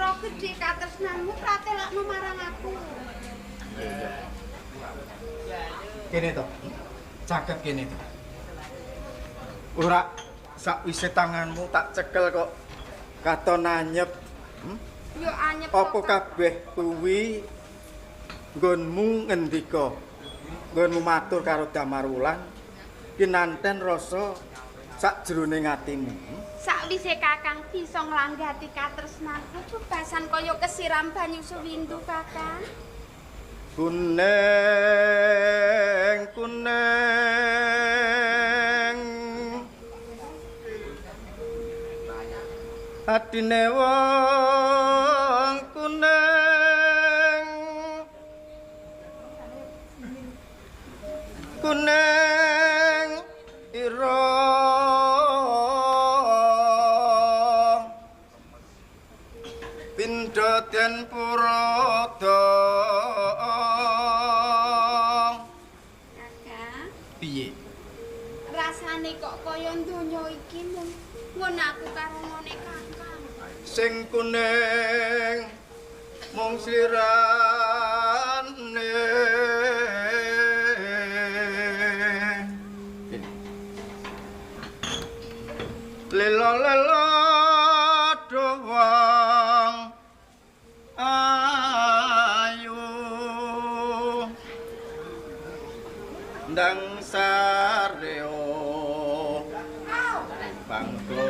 Lara gedhe katresnanmu pratelakno marang aku. Iya. Kene to. Caket kene to. Ora sakwise tanganmu tak cekel kok katon anyep. Yo anyep. Apa kabeh kuwi nggonmu ngendika? Nggonmu matur karo Damar Wulan kinanten rasa sakjroning atimu. Sakwise Kakang bisa nglanggati katresnanku bebasan kaya kesiram banyu sewindu, Kakang. Kuning kuning atine wong kuning kuning ira pindha den purada. Kakang, piye rasane kok kaya donya iki mung ngono aku karo ngene Kakang. Sing kuning mung slirane. Lelo-lelo doang ayu ndang sareo bangko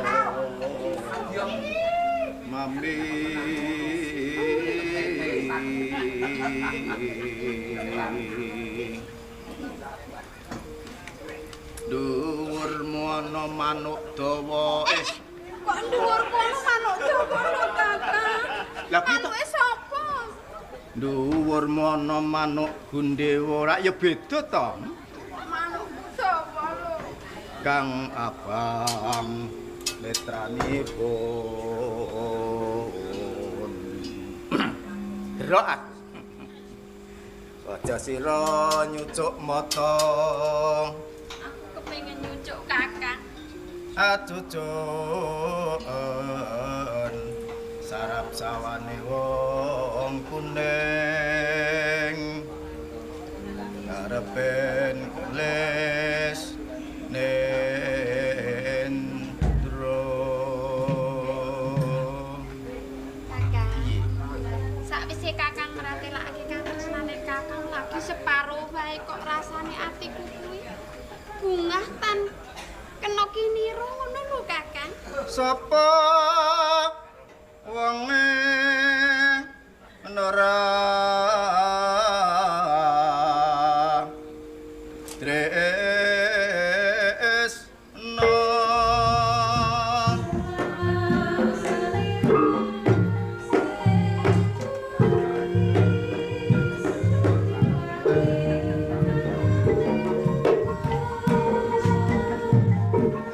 mami. Dhuwur mono manuk dawa. Kok dhuwur kono manuk dawa lho, Kakang? Lah piye to? Manuke sapa? Dhuwur mono manuk gundewa rak ya beda to. Manuk dawa lho. Kang abang letranipun. Delok ah. Aja sira nyucuk mata. Aku kepengin nyucuk Kakang. Acucuk sarap sawane wong kuning karepen kules nendro. Kakang, sakwise Kakang mratelakake katresnane Kakang lagi separo wae kok rasane atiku kuwi bungah tan kena kinira ngono lho, Kakang. Sapa wonge ora tresno?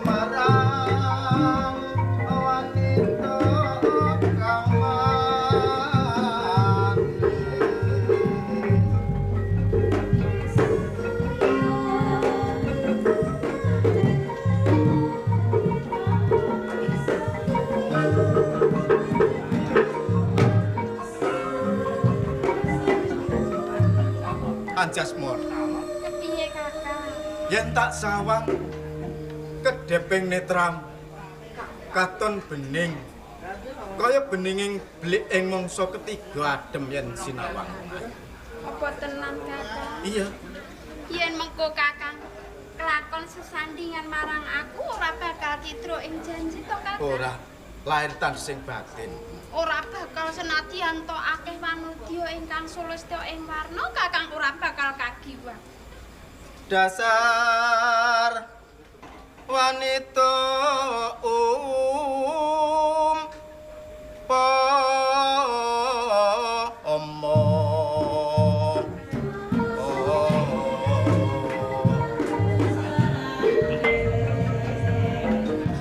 Marang wanita kang manis. Anjasmoro, Kepiye, Kakang? Yen tak sawang kedheping netram katon bening kaya beninging blik ing mangsa ketiga adem yen sinawang. Apa tenan, Kakang? Iya. Yen mengko Kakang kelakon sesandingan marang aku ora bakal cidra ing janji to, Kakang? Ora, lair tan sing batin. Ora bakal senadyan to akeh wanudya ingkang sulastya ing warna, Kakang ora bakal kagiwang. Dasar wanita umpama.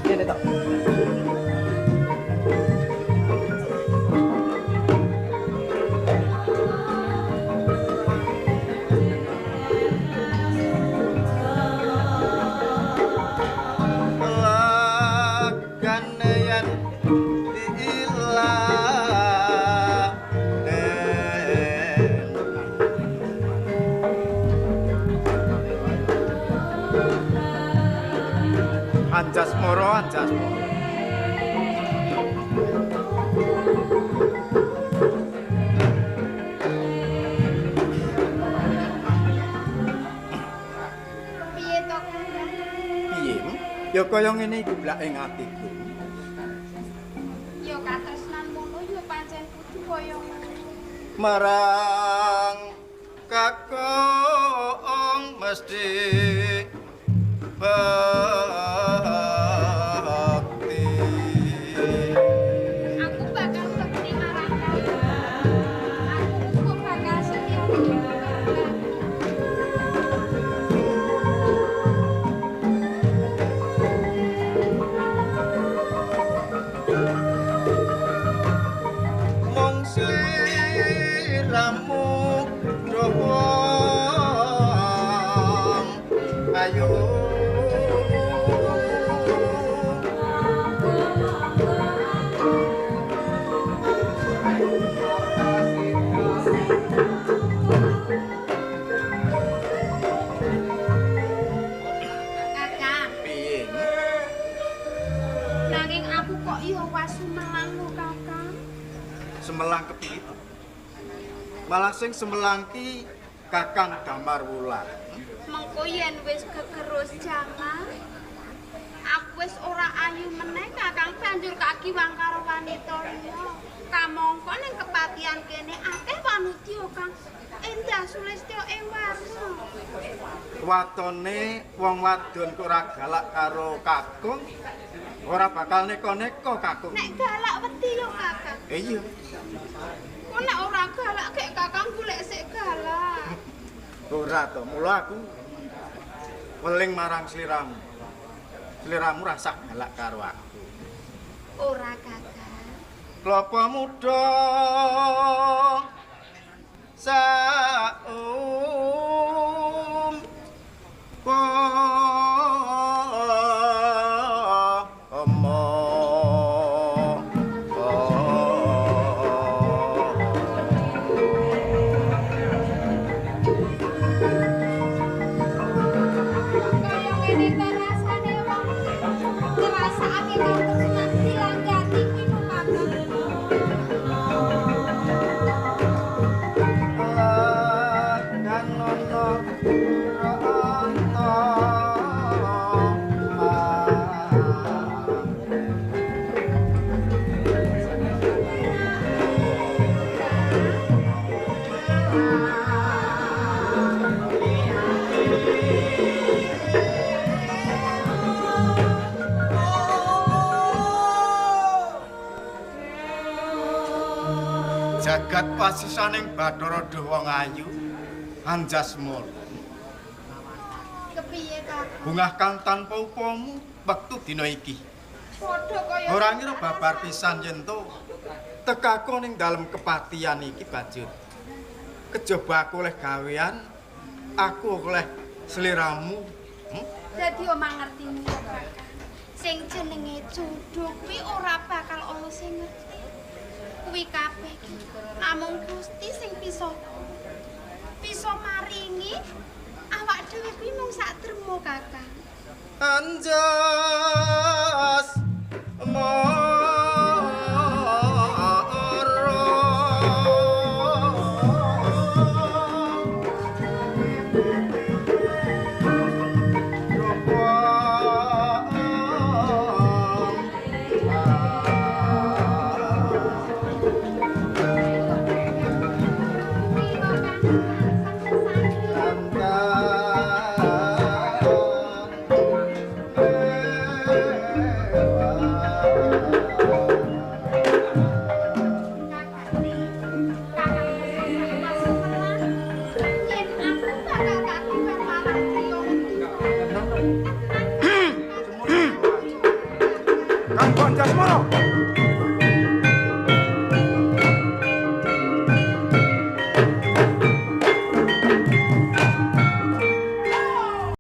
Kene to. Lagane yen Anjasmara. Piye to, Kakang? Piye? Ya kaya ngene iki blak ing atiku. Ya katresnan ngono ya pancen kudu kaya ngono. Marang kakung mesti bekti. Aku bakal bekti marang kakang. Aku uga bakal setya karo kakang. Mung sliramu doang ayo. Kakang, Piye? nanging aku kok ya wasumelang lho, Kakang. Semelang kepiye? Malah sing semelang ki Kakang Damar Wulan. Mengko yen wis kegerus jaman, aku wis ora ayu meneh, Kakang banjur kagiwang karo wanita liya. Kamangka ning kepatihan kene akeh wanudya kang endah sulistya ing warna. Watone wong wadon kok ora galak karo kakung, ora bakal neko-neko kakung. Nek galak wedi yo, Kakang. Iya. Kok nek ora galak kek Kakang golek sik galak. Ora to, mula aku weling marang sliramu. Sliramu rasah galak karo aku. Ora, Kakang. Klapa muda saum pomo. Kaya ngene ta rasane wong ngrasakake katresnan dilanggati kuwi lho, Kakang. Kanono ronto. Jagat pasisaning Bathara Duh wong ayu Anjasmara. Kepiye, Kakang? Bungah kang tanpa upamu wektu dina iki. Padha kaya Ora ngira babar pisan yen to tekaku ning dalem kepatihan iki banjur. Kejaba aku oleh gawean, aku oleh sliramu. Dadi omah ngerti ya, Kakang. Sing jenenge jodoh kuwi ora bakal ana sing ngerti. Kuwi kabeh ki namung Gusti sing bisa maringi awak dhewe kuwi mung sak derma, Kakang. Anjas Mara.